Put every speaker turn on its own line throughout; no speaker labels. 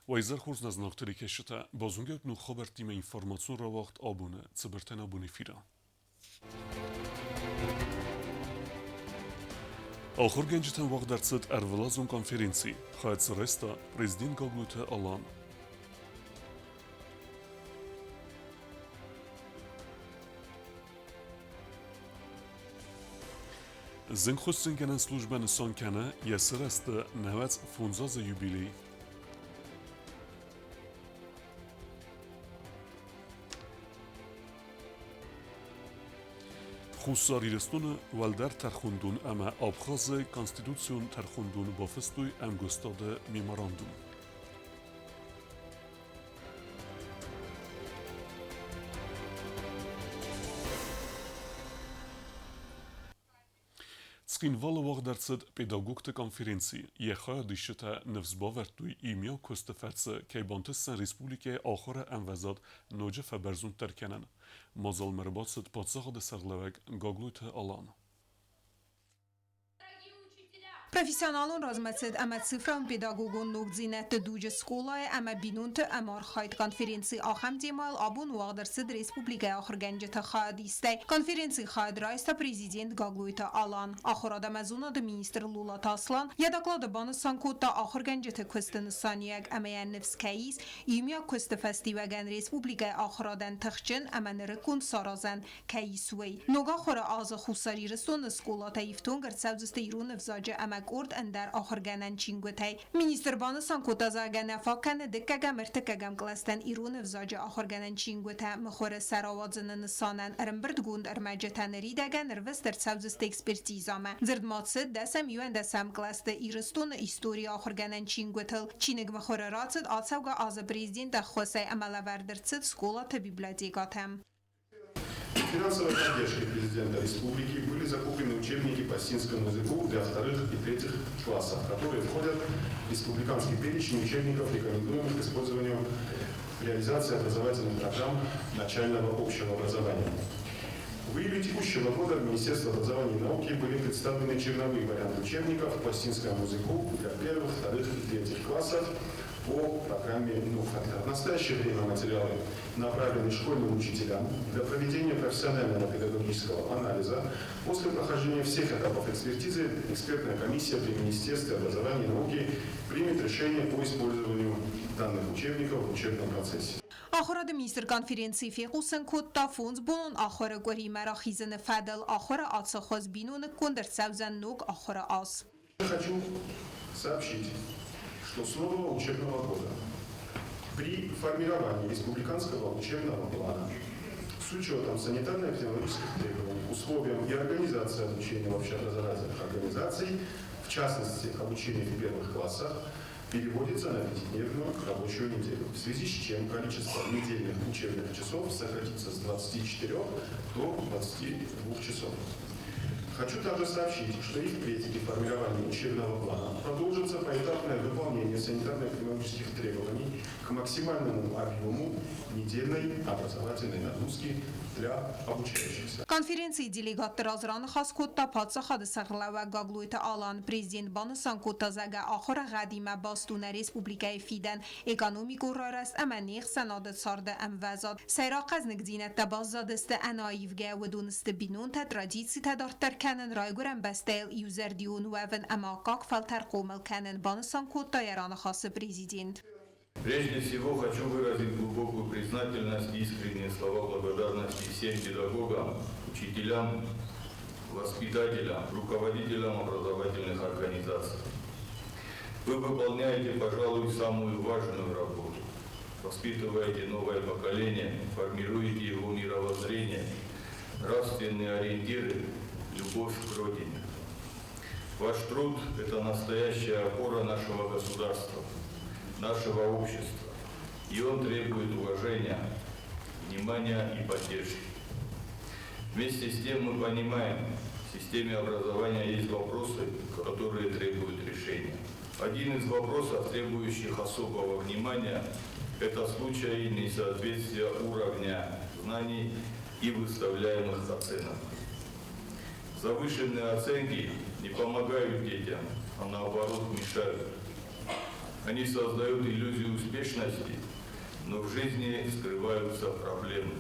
Уӕ хорз нӕ зынаргъ телекӕсджытӕ, базонгӕ ног хабӕрттимӕ информацион рауагъд абоны цыбыртӕн абон эфиры. Ахуыргӕнджытӕн уагъд ӕрцыд ӕрвылазон конференци хайад дзы райста президент Гаглойты Алан. Зынгхуыссынгӕнӕн службӕ нысан кӕны йӕ сырӕзты 95 азы юбилей. Хуссар Ирыстоны уӕлдӕр тӕрхондон ӕмӕ Абхазы конституцион тӕрхондон бафыстой ӕмгуыстады меморандум. Цхинвалы уагъд ӕрцыд педагогты конференци. Йӕ хайадисджытӕ ныфс бавӕрдтой, иумиаг куысты фӕрцы кӕй бантысдзӕн республикӕйы ахуыры ӕмвӕзад ноджы фӕбӕрзонддӕр кӕнын. Мадзалмӕ ӕрбацыд паддзахады сӕргълӕууӕг Гаглойты Алан.
Профессионалон размӕцыд ӕмӕ цифрон педагогон ногдзинӕдты дуджы скъолайы ӕмӕ бинонты ӕмархайд конференци ахӕм темӕйыл абон уагъд ӕрцыд республикӕйы ахуыргӕнджыты хайадистӕй. Конференцийы хайад райста президент Гаглойты Алан. Ахуырад ӕмӕ зонады министр Лулаты Аслан йӕ доклады банысан кодта ахуыргӕнджыты куысты нысаниуӕг ӕмӕ йӕ ныфс кӕй ис, иумиаг куысты фӕстиуӕгӕн республикӕйы ахуырадӕн тыхджын ӕмӕ нырыккон саразӕн кӕй ис, уый. Ног ахуыры азы Хуссар Ирыстоны скъолатӕ ифтонг ӕрцӕудзысты ирон ӕвзаджы ӕмӕ къорд ӕндӕр ахуыргӕнӕн чингуытӕй. Министр банысан кодта, зӕгъгӕ, нӕ фаг кӕны дыккӕгӕм, ӕртыккӕгӕм кълӕстӕн ирон ӕвзаджы ахуыргӕнӕн чингуытӕ мыхуыры сӕ рауадзыны нысанӕн ӕрӕмбырдгонд ӕрмӕджытӕ ныридӕгӕн ӕрвыст ӕрцӕудзысты экспертизӕмӕ. Дзырд ма цыд дӕсӕм-иуӕндӕсӕм кълӕсты Ирыстоны историйы ахуыргӕнӕн чингуытыл. Чиныг мыхуыры рацыд ацӕугӕ азы президенты ӕххуысӕй ӕмӕ лӕвӕрд ӕрцыд скъолаты библиотекӕтӕм.
Финансовой поддержкой президента республики были закуплены учебники по финскому языку для вторых и третьих классов, которые входят в республиканский перечень учебников, рекомендуемых к использованию в реализации образовательных программ начального общего образования. В июле текущего года в Министерство образования и науки были представлены черновые варианты учебников по финскому языку для первых, вторых и третьих классов по программе «Нуфакта». В настоящее время материалы направлены школьным учителям для проведения профессионального педагогического анализа. После прохождения всех этапов экспертизы экспертная комиссия при Министерстве образования и науки примет решение по использованию данных учебников в учебном процессе.
Ахуырады министр конференцийы фехъусын кодта, фондзбонон ахуыры къуыримӕ рахизыны фӕдыл ахуыры ацы хуыз биноныггонд ӕрцӕудзӕн ног ахуыры аз.
Хочу сообщить, что с нового учебного года при формировании республиканского учебного плана с учетом санитарно-эпидемиологических требований, условиям и организации обучения в общеобразовательных организаций, в частности, обучение в первых классах, переводится на пятидневную рабочую неделю, в связи с чем количество недельных учебных часов сократится с 24 до 22 часов. Хочу также сообщить, что и впредь при формировании учебного плана продолжится поэтапное выполнение санитарно-эпидемиологических требований к максимальному объему недельной образовательной нагрузки для обучающихся.
Конференцийы делегатты раз раныхас кодта паддзахады сӕргълӕууӕг Гаглойты Алан. Президент банысан кодта, зӕгъгӕ, ахуыры гъӕдимӕ баст у нӕ республикӕйы фидӕн, экономикон райрӕзт ӕмӕ не хсӕнады царды ӕмвӕзад. Сӕйраг хъӕзныгдзинӕдтӕ баззадысты ӕнӕаивгӕ, уыдон сты бинонтӕ, традицитӕ дарддӕр кӕнын, райгуырӕн бӕстӕйыл иузӕрдион уӕвын ӕмӕ аккаг фӕлтӕр хъомыл кӕнын, банысан кодта йӕ раныхасы президент.
Прежде всего хочу выразить глубокую признательность и искренние слова благодарности всем педагогам, учителям, воспитателям, руководителям образовательных организаций. Вы выполняете, пожалуй, самую важную работу. Воспитываете новое поколение, формируете его мировоззрение, нравственные ориентиры, любовь к Родине. Ваш труд – это настоящая опора нашего государства, нашего общества, и он требует уважения, внимания и поддержки. Вместе с тем мы понимаем, в системе образования есть вопросы, которые требуют решения. Один из вопросов, требующих особого внимания, это случаи несоответствия уровня знаний и выставляемых оценок. Завышенные оценки не помогают детям, а наоборот мешают. Они создают иллюзию успешности, но в жизни скрываются проблемы.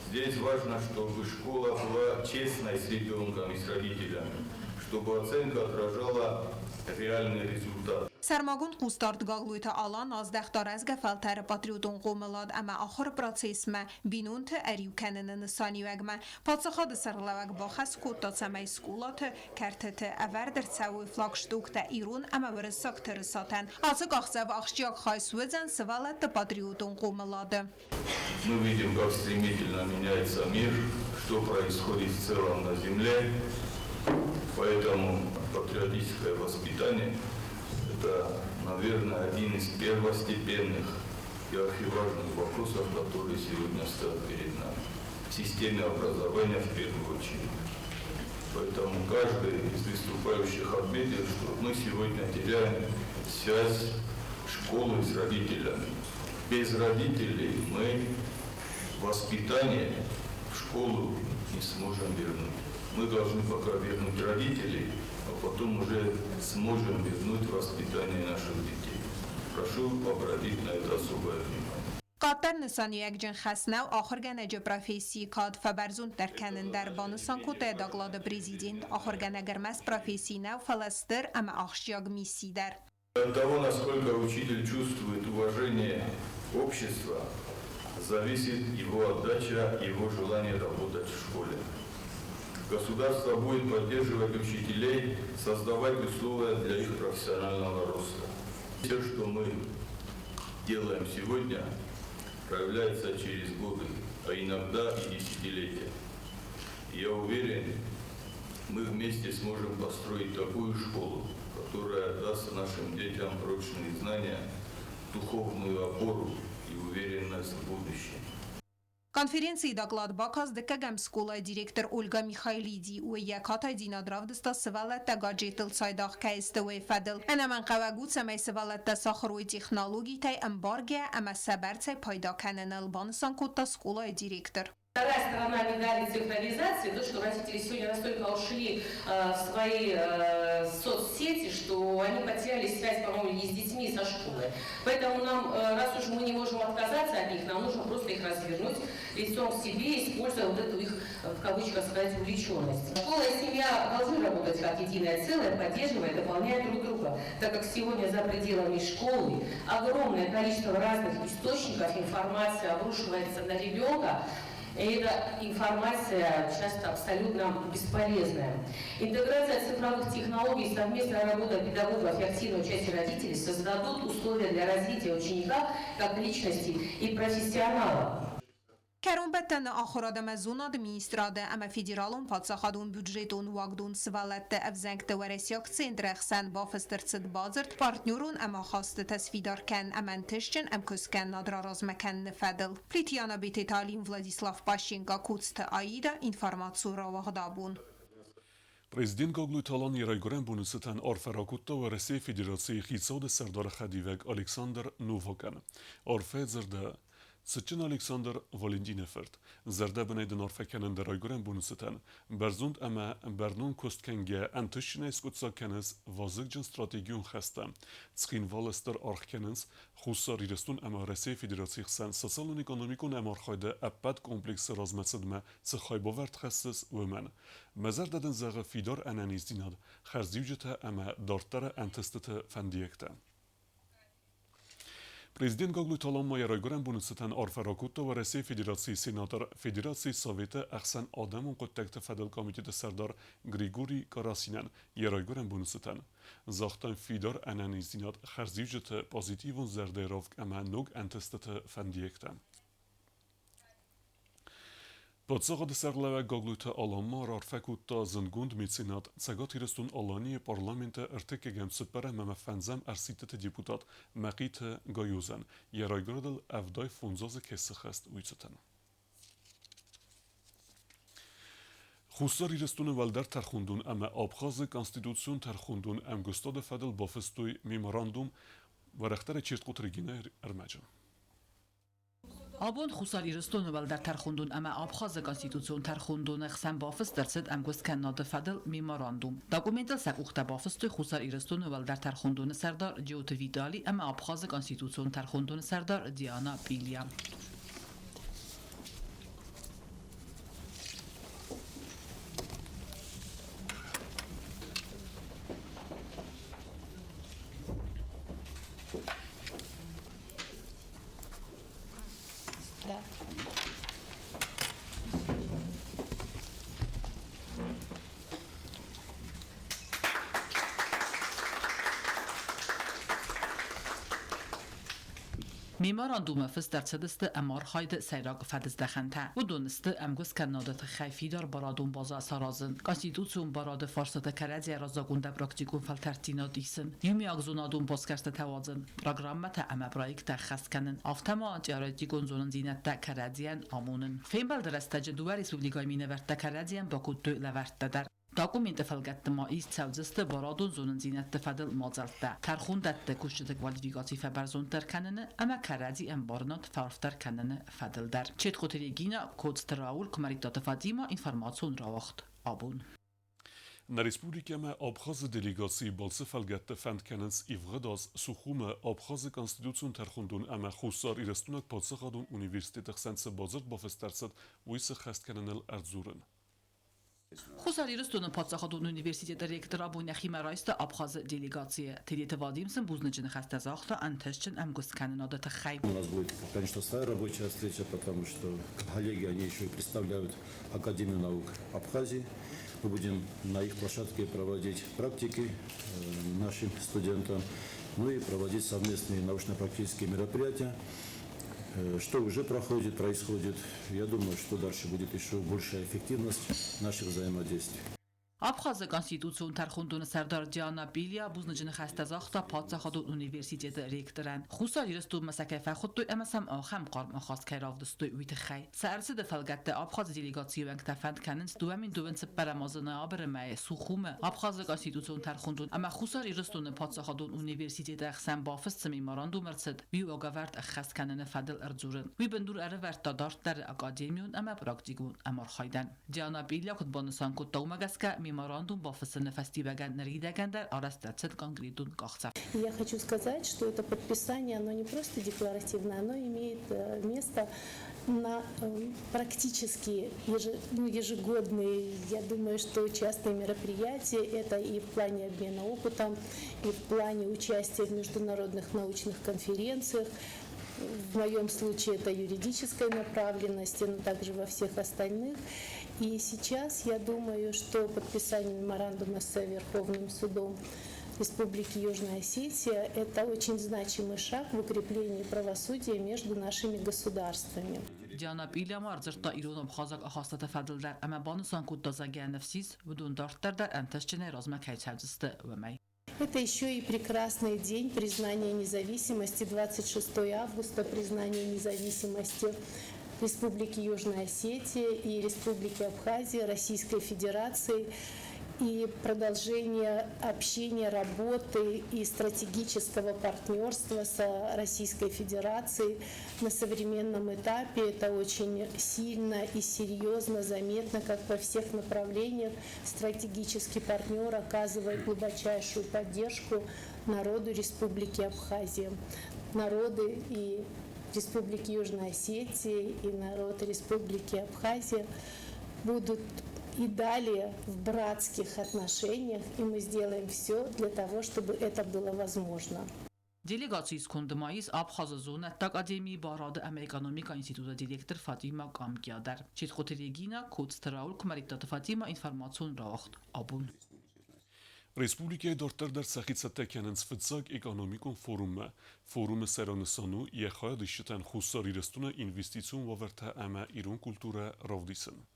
Здесь важно, чтобы школа была честной с ребенком и с родителями, чтобы оценка отражала реальный результат.
Сӕрмагонд хъусдард Гаглойты Алан аздӕхта рӕзгӕ фӕлтӕры патриотон хъомылад ӕмӕ ахуыры процессмӕ, бинонты ӕриу кӕныны нысаниуӕгмӕ. Паддзахады сӕргълӕууӕг бахӕс кодта, цӕмӕй скъолаты кӕртыты ӕвӕрд ӕрцӕуой флагштоктӕ ирон ӕмӕ уырыссаг тырысатӕн. Ацы къахдзӕф ахсджиаг хай суыдзӕн сывӕллӕтты патриотон хъомылады.
Мы видим, как стремительно меняется мир, что происходит в целом на земле. Поэтому патриотическое воспитание – это, наверное, один из первостепенных и архиважных вопросов, которые сегодня стоят перед нами. В системе образования в первую очередь. Поэтому каждый из выступающих отметил, что мы сегодня теряем связь школы с родителями. Без родителей мы воспитание в школу не сможем вернуть. Мы должны пока вернуть родителей, а потом уже сможем вернуть воспитание наших детей. Прошу обратить на это особое внимание.
Къаддӕр нысаниуӕгджын хӕс нӕу ахуыргӕнӕджы профессийы кад фӕбӕрзонддӕр кӕнын дӕр, банысан кодта йӕ доклады президент. Ахуыргӕнӕг ӕрмӕст професси нӕу, фӕлӕ стыр ӕмӕ ахсджиаг мисси дӕр.
От того, насколько учитель чувствует уважение общества, зависит его отдача, его желание работать в школе. Государство будет поддерживать учителей, создавать условия для их профессионального роста. Все, что мы делаем сегодня, проявляется через годы, а иногда и десятилетия. Я уверен, мы вместе сможем построить такую школу, которая даст нашим детям прочные знания, духовную опору и уверенность в будущем.
Конференцийы доклад бакаст дыккӕгӕм скъолайы директор Ольга Михайлиди. Уый йӕ катайдзинад равдыста сывӕллӕттӕ гаджеттыл цайдагъ кӕй сты, уый фӕдыл. Ӕнӕмӕнгхъӕуӕг у, цӕмӕй сывӕллӕттӕ сахуыр уой технологитӕй ӕмбаргӕ ӕмӕ сӕ бӕрцӕй пайда кӕныныл, банысан кодта скъолайы директор.
Вторая сторона медали цифровизации, то, что родители сегодня настолько ушли в свои соцсети, что они потеряли связь, по-моему, и с детьми, и со школой. Поэтому нам, раз уж мы не можем отказаться от них, нам нужно просто их развернуть лицом к себе, используя вот эту их, в кавычках сказать, увлеченность. Школа и семья должны работать как единое целое, поддерживая, дополняя друг друга, так как сегодня за пределами школы огромное количество разных источников информации обрушивается на ребенка, и эта информация часто абсолютно бесполезная. Интеграция цифровых технологий, совместная работа педагогов и активное участие родителей создадут условия для развития ученика как личности и профессионала.
Кӕронбӕттӕны Ахуырад ӕмӕ зонады министрады ӕмӕ Федералон паддзахадон бюджетон уагдон Сывӕллӕтты ӕвзӕнгты уӕрӕсейаг центры ӕхсӕн бафыст ӕрцыд бадзырд партнерон ӕмахастытӕ сфидар кӕнын ӕмӕ ӕнтыстджын ӕмкуысткӕнынад раразмӕ кӕныны фӕдыл. Плитиана Бететалин, Владислав Пащенко, Коцты Аида, информацион рауагъд Абон.
Президент Гаглойты Алан йӕ райгуырӕн боны цытӕн арфӕ ракодта Уӕрӕсейы Федерацийы Хицауады сӕрдары хӕдивӕг Александр Новакӕн. Арфӕ дзырды Цытджын Александр Валентины фырт, зӕрдӕбынӕй дын арфӕ кӕнын дӕ райгуырӕн боны цытӕн. Бӕрзонд ӕмӕ бӕрнон куыст кӕнгӕ ӕнтыстджынӕй скъуыддзаг кӕнынц вазыгджын стратегион хӕстӕ. Цхинвалы стыр аргъ кӕнынц Хуссар Ирыстон ӕмӕ Уӕрӕсейы Федерацийы хсӕн социалон-экономикон ӕмархайды ӕппӕт комплексы размӕцыдмӕ цы хайбавӕрд хӕссыс, уымӕн. Мӕ зӕрдӕ дын зӕгъы фидар ӕнӕниздзинад, хӕрзиуджытӕ ӕмӕ дарддӕры ӕнтыстыты фӕндиӕгтӕ. Президент Гаглойты Алан ма йӕ райгуырӕн боны цытӕн арфӕ ракодта Уӕрӕсейы Федерацийы сенатор, Федерацийы Советы ӕхсӕн адӕмон хъуыддӕгты фӕдыл комитеты сӕрдар Григорий Карасинӕн йӕ райгуырӕн боны цытӕн. Загъта фидар ӕнӕниздзинад, хӕрзиуджыты позитивон зӕрдӕйы равг ӕмӕ ног ӕнтыстыты фӕндиӕгтӕ. Паддзахады сӕргълӕууӕг Гаглойты Алан ма раарфӕ кодта зындгонд меценат, Цӕгат Ирыстон-Аланийы Парламенты ӕртыккӕгӕм цыппӕрӕм ӕмӕ фӕндзӕм ӕрсидтыты депутат Мӕхъиты Гайозӕн йӕ райгуырдыл 75 азы кӕй сыххӕст, уый цытӕн. Хуссар Ирыстоны Уӕлдӕр тӕрхондон ӕмӕ Абхазы Конституцион тӕрхондон ӕмгуыстады фӕдыл бафыстой меморандум уӕрӕхдӕрӕй Чертхъоты Регинӕйы ӕрмӕджы.
Абон Хуссар Ирыстоны Уӕлдӕр тӕрхондон ӕмӕ Абхазы Конституцион тӕрхондоны хсӕн бафыст ӕрцыд ӕмгуысткӕнынады фӕдыл меморандум. Документыл сӕ къухтӕ бафыстой Хуссар Ирыстоны Уӕлдӕр тӕрхондоны сӕрдар Джиоты Витали ӕмӕ Абхазы Конституцион тӕрхондоны сӕрдар Диана Пъилия.
Да.
Меморандумы фыст ӕрцыдысты ӕмархайды сӕйраг фӕдыздӕхӕнтӕ. Уыдон сты ӕмгуысткӕнынады тыххӕй фидар барадон базӕ саразын, конституцион барады фарстаты кӕрӕдзийӕ раззагондӕр практикон фӕлтӕрддзинад исын, иумиаг зонадон басгӕрстытӕ уадзын, программӕтӕ ӕмӕ проекттӕ ӕххӕст кӕнын, афтӕ ма теоретикон зонындзинӕдтӕ кӕрӕдзийӕн амонын. Фембӕлды рӕстӕджы дыууӕ республикӕйы минӕвӕрттӕ кӕрӕдзийӕн бакодтой лӕвӕрттӕ дӕр. Документы фӕлгӕтты ма ист цӕудзысты барадон зонындзинӕдты фӕдыл мадзӕлттӕ, тӕрхондӕтты кусджыты квалификаци фӕбӕрзонддӕр кӕныны ӕмӕ кӕрӕдзи ӕмбарынад фӕарфдӕр кӕныны фӕдыл дӕр. Четхоты Регина, Коцты Рауль, Куымӕридтаты Фатимӕ, информацион рауагъд абон.
Нӕ республикӕмӕ Абхазы делегацийы балцы фӕлгӕтты фӕнд кӕнынц ивгъуыд аз Сухумы Абхазы Конституцион тӕрхондон ӕмӕ Хуссар Ирыстонаг паддзахадон университеты хсӕн цы бадзырд бафыст ӕрцыд, уый сыххӕст кӕныныл ӕрдзурын.
Хуссар Ирыстоны паддзахадон университеты ректор абон йӕхимӕ райста Абхазы делегацийы. Тедеты Вадим сын бузныджы ныхӕстӕ загъта ӕнтыстджын ӕмгуысткӕнынады тыххӕй.
У нас будет, конечно, своя рабочая встреча, потому что коллеги, они еще и представляют Академию наук Абхазии. Мы будем на их площадке проводить практики нашим студентам, ну и проводить совместные научно-практические мероприятия. Что уже проходит, происходит. Я думаю, что дальше будет еще большая эффективность наших взаимодействий.
Абхазы Конституцион тӕрхондоны сӕрдар Диана Пилия бузныджы ныхӕстӕ загъта паддзахадон университеты ректорӕн, Хуссар Ирыстонмӕ сӕ кӕй фӕхуыдтой ӕмӕ сӕм ахӕм хъарм ахаст кӕй равдыстой, уый тыххӕй. Сӕ ӕрцыды фӕлгӕтты Абхазы делегацийы уӕнгтӕ фӕнд кӕнынц 2024 азы ноябры мӕйы Сухумы Абхазы Конституцион тӕрхондон ӕмӕ Хуссар Ирыстоны паддзахадон университеты ӕхсӕн бафыст цы меморандум ӕрцыд, уый уагӕвӕрд ӕххӕст кӕныны фӕдыл ӕрдзурын. Уый бындур ӕрӕвӕрдта дарддӕры академион ӕмӕ практикон ӕмархайдӕн. Диана Пилия куыд банысан кодта, уымӕ гӕсгӕ меморандум бафыссыны фӕстиуӕгӕн ныридӕгӕн дӕр арӕзт ӕрцыд конкретон къахдзӕф.
Я хочу сказать, что это подписание, оно не просто декларативное, оно имеет место на практически ну, ежегодные, я думаю, что частные мероприятия, это и в плане обмена опытом, и в плане участия в международных научных конференциях. В моем случае это юридической направленности, но также во всех остальных. И сейчас я думаю, что подписание меморандума с Верховным судом Республики Южная Осетия – это очень значимый шаг в укреплении правосудия между нашими государствами.
Диана Пилия ма ӕрдзырдта ирон-абхазаг ахастыты фӕдыл дӕр ӕмӕ банысан кодта, зӕгъгӕ, ныфс ис, уыдон дарддӕр дӕр ӕнтыстджынӕй размӕ кӕй цӕудзысты, уымӕй.
Это еще и прекрасный день признания независимости, 26 августа, признание независимости Республики Южная Осетия и Республики Абхазия, Российской Федерации и продолжение общения, работы и стратегического партнерства с Российской Федерацией на современном этапе. Это очень сильно и серьезно заметно, как во всех направлениях стратегический партнер оказывает глубочайшую поддержку народу Республики Абхазия. Народы и Республики Южная Осетия, и народ Республики Абхазия будут и далее в братских отношениях, и мы сделаем все для того, чтобы это было возможно.
Делегацийы сконды ма ис Абхазы зонӕдты академийы барады ӕмӕ экономикӕйы институты директор Фатима Къамкиа дӕр. Четхоты Регина, Коцты Рауль, Куымӕридтаты Фатимӕ, информацион рауагъд Абон.
Республикӕйы дарддӕр дӕр сӕхи цӕттӕ кӕнынц фыццаг экономикон форуммӕ. Форумы сӕйраг нысан у йӕ хайадисджытӕн Хуссар Ирыстоны инвестицион уавӕртӕ ӕмӕ ирон культурӕ равдисын.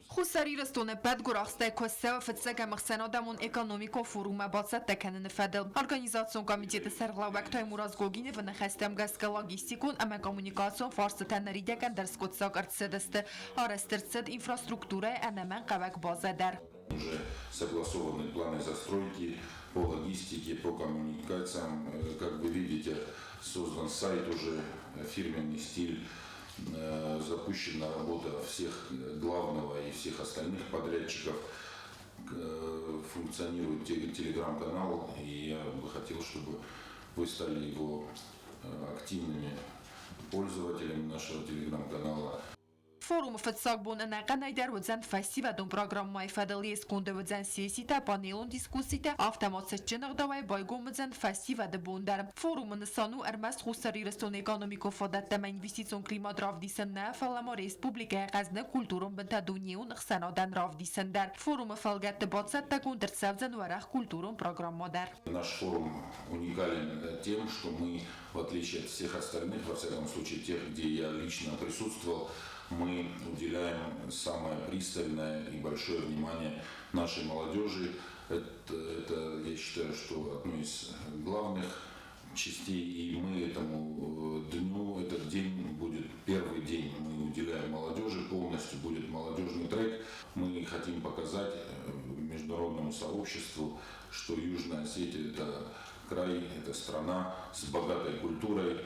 Хуссар Ирыстоны ӕппӕт гуырахстӕй куы цӕуы фыццӕгӕм ӕхсӕнадӕмон экономикон форуммӕ бацӕттӕ кӕныны фӕдыл. Организацион комитеты сӕргълӕууӕг Таймураз Гогиневы ныхӕстӕм гӕсгӕ логистикон ӕмӕ коммуникацион фарстытӕ ныридӕгӕн дӕр скъуыддзаг ӕрцыдысты. Арӕзт ӕрцыд инфраструктурӕйы ӕнӕмӕнгхъӕуӕг базӕ дӕр.
Уже согласованы планы застройки. по логистике, по коммуникациям. Как вы видите, создан сайт уже, фирменный стиль, запущена работа всех главного и всех остальных подрядчиков. Функционирует телеграм-канал, и я бы хотел, чтобы вы стали его активными пользователями нашего телеграм-канала.
Форумы фыццаг бон ӕнӕхъӕнӕй дӕр уыдзӕн фӕсивӕдон программӕйы фӕдыл йе сконды уыдзӕн сесситӕ, панелон дискусситӕ, афтӕ ма цытджын ӕгъдауӕй байгом уыдзӕн фӕсивӕды бон дӕр. Форумы нысан у ӕрмӕст Хуссар Ирыстоны экономикон фадӕттӕ ӕмӕ инвестицион климат равдисын нӕ, фӕлӕ ма республикӕйы хъӕздыг культурон бынтӕ дунеон ӕхсӕнадӕн равдисын дӕр. Форумы фӕлгӕтты бацӕттӕгонд ӕрцӕудзӕн уӕрӕх культурон программӕ дӕр.
Наш форум уникален тем, что мы, в отличие от всех остальных, во всяком случае тех, где я лично присутствовал, мы уделяем самое пристальное и большое внимание нашей молодежи. Это, я считаю, что одно из главных частей, и мы этому дню, этот день будет первый день, мы уделяем молодежи, полностью будет молодежный трек. Мы хотим показать международному сообществу, что Южная Осетия – это край, это страна с богатой культурой,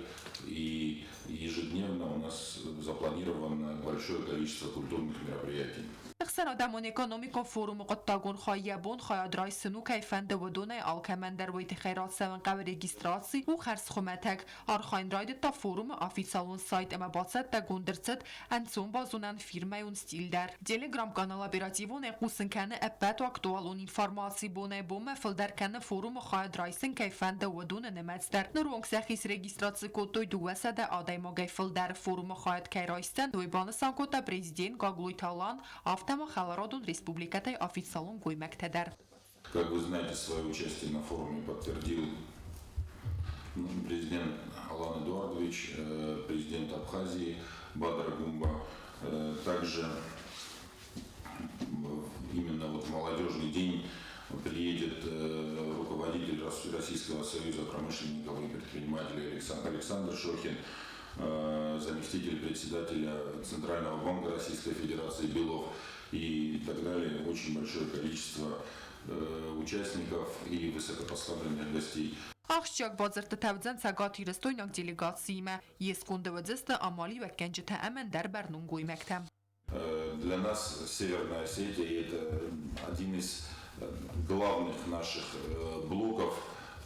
и ежедневно у нас запланировано большое количество культурных мероприятий.
Ӕхсӕнадӕмон экономикон форумы хъуыддагон хай йӕ бон хайад райсын у, кӕй фӕнды, уыдонӕй алкӕмӕн дӕр уый тыххӕй рацӕуын хъӕуы регистраци, у хӕрз хуымӕтӕг. Архайын райдыдта форумы официалон сайт ӕмӕ бацӕттӕгонд ӕрцыд ӕнцон базонӕн фирмӕйон стиль дӕр. Телеграм-канал оперативонӕй хъусын кӕны ӕппӕт актуалон информаци, бонӕй-бонмӕ фылдӕр кӕны форумы хайад райсын кӕй фӕнды, уыдоны нымӕц дӕр. Ныронг сӕхи срегистраци кодтой 200 адӕймагӕй фылдӕр. Форумы хайад кӕй райсдзӕн, уый банысан кодта президент Гаглойты Алан, афтӕ ма хӕларадон республикӕтӕй официалон гоймӕгтӕ дӕр.
Как вы знаете, свое участие на форуме подтвердил президент Алан Эдуардович, президент Абхазии Бадра Гунба. Также именно вот в молодежный день приедет руководитель Российского союза промышленников и предпринимателей Александр Шохин, заместитель председателя Центрального банка Российской Федерации Белов и так далее. Очень большое количество участников и высокопоставленных гостей.
Ахсджиаг бадзырдтытӕ уыдзӕн цӕгатирыстойнаг делегациимӕ, йе сконды уыдзысты амалиуӕггӕнджытӕ ӕмӕ ӕндӕр бӕрнон гоймӕгтӕ.
Для нас Северная Осетия – это один из главных наших блоков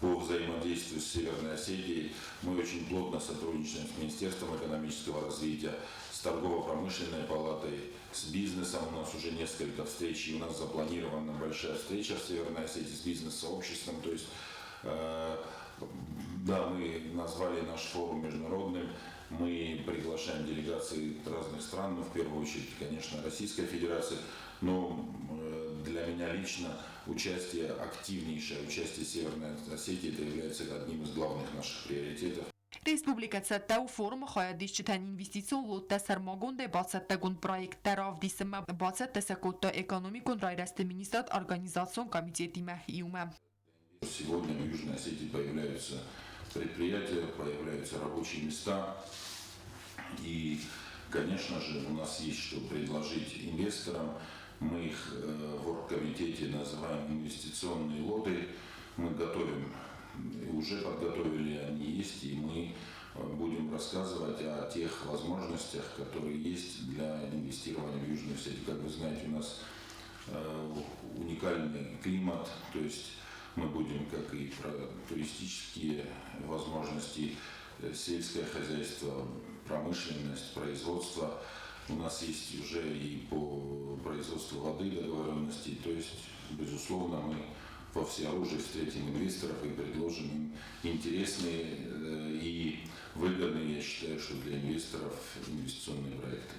по взаимодействию с Северной Осетией. Мы очень плотно сотрудничаем с Министерством экономического развития, с Торгово-промышленной палатой, с бизнесом. У нас уже несколько встреч, и у нас запланирована большая встреча в Северной Осетии с бизнес-сообществом. То есть, да, мы назвали наш форум международным. Мы приглашаем делегации разных стран, ну, в первую очередь, конечно, Российской Федерации, но для меня лично участие, активнейшее участие Северной Осетии, это является одним из главных наших приоритетов.
Республикӕ цӕттӕ у форумы хайадисджытӕн инвестицион лоттӕ сӕрмагондӕй бацӕттӕгонд проекттӕ равдисынмӕ, бацӕттӕ сӕ кодта экономикон райрӕзты министрад организацион комитетимӕ иумӕ.
Сегодня в Южной Осетии появляются предприятия, появляются рабочие места. И, конечно же, у нас есть что предложить инвесторам. Мы их в оргкомитете называем инвестиционные лоты. Мы готовим, уже подготовили, они есть, и мы будем рассказывать о тех возможностях, которые есть для инвестирования в Южную Осетию. Как вы знаете, у нас уникальный климат, то есть мы будем, как и про туристические возможности, сельское хозяйство, промышленность, производство. У нас есть уже и по производству воды договоренности, то есть, безусловно, мы во всеоружии встретим инвесторов и предложим им интересные и выгодные, я считаю, что для инвесторов инвестиционные проекты.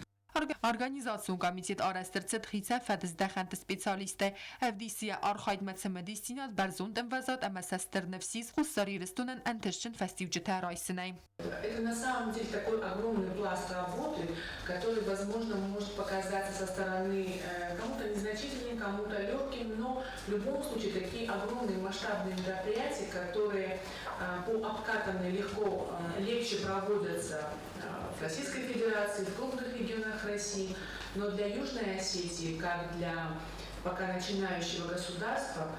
Организацион комитет арӕзт ӕрцыд хицӕн фӕдыздӕхӕнты специалисттӕй, ӕвдисы йӕ архайдмӕ цымыдисдзинад, бӕрзонд ӕмвӕзад ӕмӕ сӕ стыр ныфс ис Хуссар Ирыстонӕн ӕнтыстджын фӕстиуджытӕ райсынӕй.
Это на самом деле такой огромный пласт работы, который, возможно, может показаться со стороны кому-то незначительным, кому-то легким, но в любом случае такие огромные масштабные мероприятия, которые по обкатанной легко, легче проводятся в Российской Федерации, в крупных регионах России, но для Южной Осетии, как для пока начинающего государства,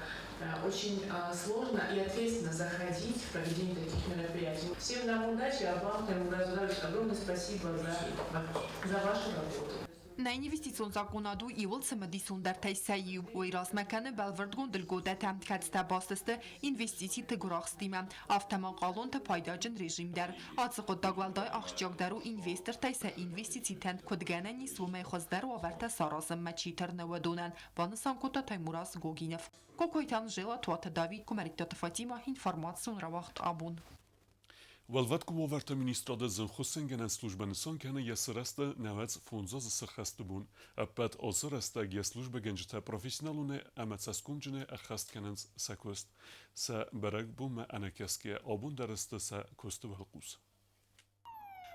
Очень сложно и ответственно заходить в проведение таких мероприятий. Всем нам удачи, а вам, Таймураз Зурабович, огромное спасибо за вашу работу.
Нӕ инвестицион закъонад у иууыл цымыдисондӕртӕй сӕ иу. Уый размӕ кӕны бӕлвырдгонд льготӕтӕ, кӕцытӕ баст сты инвестициты гуырахстимӕ, афтӕ ма хъалонты пайдаджын режим дӕр. Ацы хъуыддаг уӕлдай ахсджиагдӕр у инвестортӕй сӕ инвестицитӕн куыд гӕнӕн ис, уымӕй хуыздӕр уавӕртӕ саразынмӕ чи тырны, уыдонӕн, банысан кодта Таймураз Гогинов. Кокойты Анжела, Туаты Давид, Куымӕридтаты Фатимӕ, информацион рауагъд абон.
Уӕлвӕткон уавӕрты министрады зынгхуыссынгӕнӕн службӕ нысан кӕны йӕ сырӕзты 95 азы сӕххӕсты бон. Ӕппӕт ацы рӕстӕг йӕ службӕгӕнджытӕ профессионалонӕй ӕмӕ цӕсгомджынӕй ӕххӕст кӕнынц сӕ куыст. Сӕ бӕрӕгбонмӕ ӕнӕкӕсгӕйӕ абон дӕр сты сӕ куысты уӕлхъус.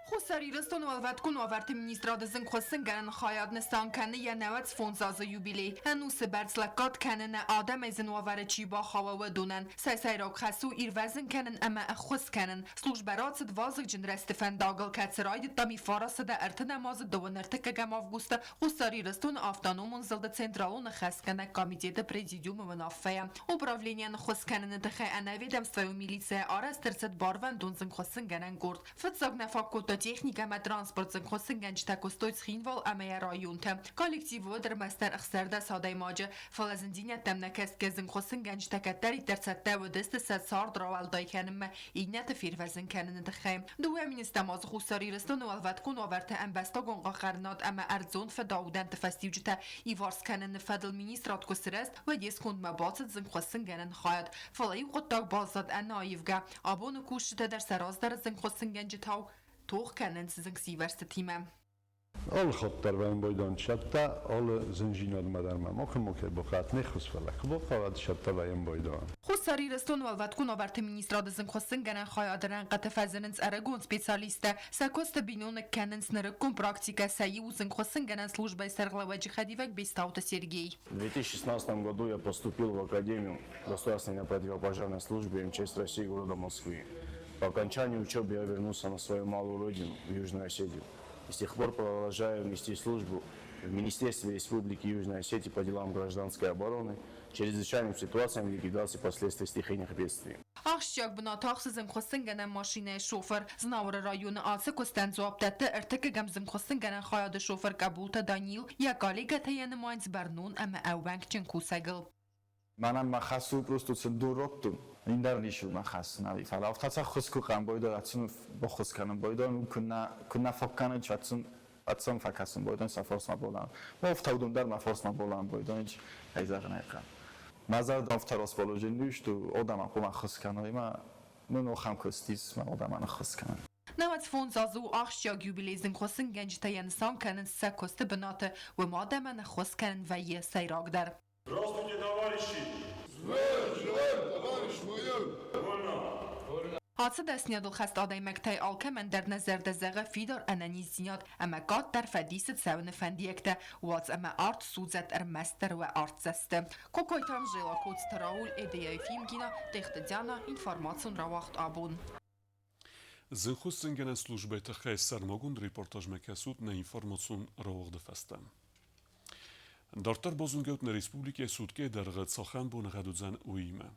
Хуссар Ирыстоны Уӕлвӕткон уавӕрты министрады зынгхуыссынгӕнӕн хайад нысан кӕны йӕ 95 азы юбилей. Ӕнусы бӕрц лӕггад кӕны нӕ адӕмӕй зын уавӕры чи бахауа, уыдонӕн. Сӕ сӕйраг хӕс у ирвӕзын кӕнын ӕмӕ ӕххуыс кӕнын. Службӕ рацыд вазыгджын рӕзты фӕндагыл, кӕцы райдыдта 1930 азы 31 августы Хуссар Ирыстоны автономон зылды Централон ӕххӕстгӕнӕг комитеты президиумы уынаффӕйӕ. Управленийӕн ӕххуыс кӕныны тыххӕй ӕнӕведомствӕйон милицӕйӕ арӕзт ӕрцыд барвӕндон зынгхуыссынгӕнӕн къорд. Фыццаг нӕ фаг кодта техникӕ ӕмӕ транспорт, зынгхуыссынгӕнджытӕ куыстой Цхинвал ӕмӕ йӕ районты. Коллектив уыд ӕрмӕстдӕр 16 адӕймаджы, фӕлӕ зындзинӕдтӕм нӕ кӕсгӕ зынгхуыссынгӕнджытӕ кӕддӕриддӕр цӕттӕ уыдысты сӕ цард рауӕлдай кӕнынмӕ, иннӕты фервӕзын кӕныны тыххӕй. 2 000 азы Хуссар Ирыстоны уӕлвӕткон уавӕрты ӕмбӕстагон хъахъхъӕнынад ӕмӕ ӕрдзон фыдаудӕнты фӕстиуджытӕ иуварс кӕныны фӕдыл министрад куы сырӕзт, уӕд йе скондмӕ бацыд зынгхуыссынгӕнӕн хайад. Фӕлӕ иу хъуыддаг баззад ӕнӕаивгӕ. Абоны кусджытӕ дӕр сӕ раздӕры зынгхуыссынгӕнджытау тох кӕнынц зынгсирвӕзтытимӕ.
Алы хатт дӕр вӕййын бойдон цӕттӕ, алы зындзинадмӕ дӕр мӕ макуы бахъӕуӕд, не ххуыс, фӕлӕ куы бахъӕуӕд, цӕттӕ вӕййын бойдон.
Хуссар Ирыстоны Уӕлвӕткон уавӕрты министрады зынгхуыссынгӕнӕн хайады рӕнхъыты фӕзынынц ӕрыгон специалисттӕ. Сӕ куысты биноныг кӕнынц нырыккон практикӕ, сӕ иу зынгхуыссынгӕнӕн службӕйы сӕргълӕууӕджы хӕдивӕг Бестауты Сергей.
В 2016 году я поступил в Академию государственной противопожарной службы МЧС России города Москвы. По окончании учебы я вернулся на свою малую родину, в Южную Осетию. И с тех пор продолжаю нести службу в Министерстве Республики Южная Осетия по делам гражданской обороны, чрезвычайным ситуациям и ликвидации последствий стихийных бедствий.
Ахсджиаг бынат ахсы зынгхуыссынгӕнӕн машинӕйы шофыр. Знауыры районы ацы куыстӕн дзуапп дӕтты ӕртыккӕгӕм зынгхуыссынгӕнӕн хайады шофыр Къӕбулты Данил. Йӕ коллегӕтӕ йӕ нымайынц бӕрнон ӕмӕ ӕууӕнкджын кусӕгыл.
Мӕнӕн мӕ хӕс у просто сын дур раттын. Ӕндӕр ницы у мӕ хӕс нӕ, фӕлӕ афтӕ ӕххуыс куы кӕнын бойдон, ацын баххуыс кӕнын бойдон, куы нӕ фӕкӕнын, ацын фӕкӕсын бойдон сӕ форсмӕ болан. Афтӕ уыдон дӕр мӕ форсмӕ болан бойдон, кӕй зӕгъын ӕй хъӕуы. Мӕ зӕрдӕ афтӕ расположен что адӕмӕн хъуамӕ ӕххуыс кӕной ӕмӕ мын ахӕм куыст ис, мӕ адӕмӕн ӕххуыс кӕнын.
95 азы у ахсджиаг юбилей, зынгхуыссынгӕнджытӕ йӕ нысан кӕнынц сӕ куысты бынаты, уым адӕмӕн ӕххуыс кӕнын вӕййы сӕйрагдӕр.
Здравствуйте, товарищи! Здравия товарищ майор! Вольно!
Ацы дӕсныйадыл хӕст адӕймӕгтӕй алкӕмӕн дӕр нӕ зӕрдӕ зӕгъы фидар ӕнӕниздзинад ӕмӕ къаддӕр фӕдисы цӕуыны фӕндиӕгтӕ, уадз ӕмӕ арт судзӕд ӕрмӕстдӕр уӕ артдзӕсты. Кокойты Анжела, Коцты Рауль, Эдея Ефимкина, Тъехты Диана, информацион рауагъд абон.
Зынгхуыссынгӕнӕн службӕйы тыххӕй сӕрмагонд репортажмӕ кӕсут нӕ информацион рауагъды фӕстӕ. Дарддӕр базонгӕут нӕ республикӕйы суткӕйы дӕргъы цахӕм боныгъӕд уыдзӕн, уыимӕ.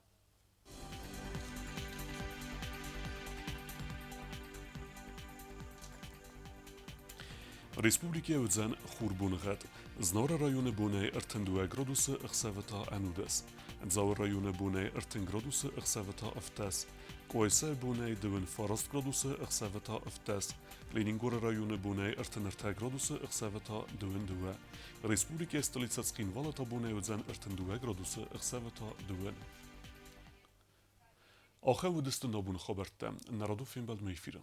Республикӕйы уыдзӕн хурбоныгъӕд. Знауыры районы бонӕй 32 градусы, ӕхсӕвы та 11. Дзауы районы бонӕй 30 градусы, ӕхсӕвы та 17. Къуайсайы бонӕй 29 градусы, ӕхсӕвы та 17. Ленингоры районы бонӕй 33 градусы, ӕхсӕвы та 22. Республикӕйы столицӕ Цхинвалы та бонӕй уыдзӕн 32 градусы, ӕхсӕвы та 2. Ахӕм уыдысты нӕ абоны хабӕрттӕ. Нӕ радон фембӕлдмӕ эфиры.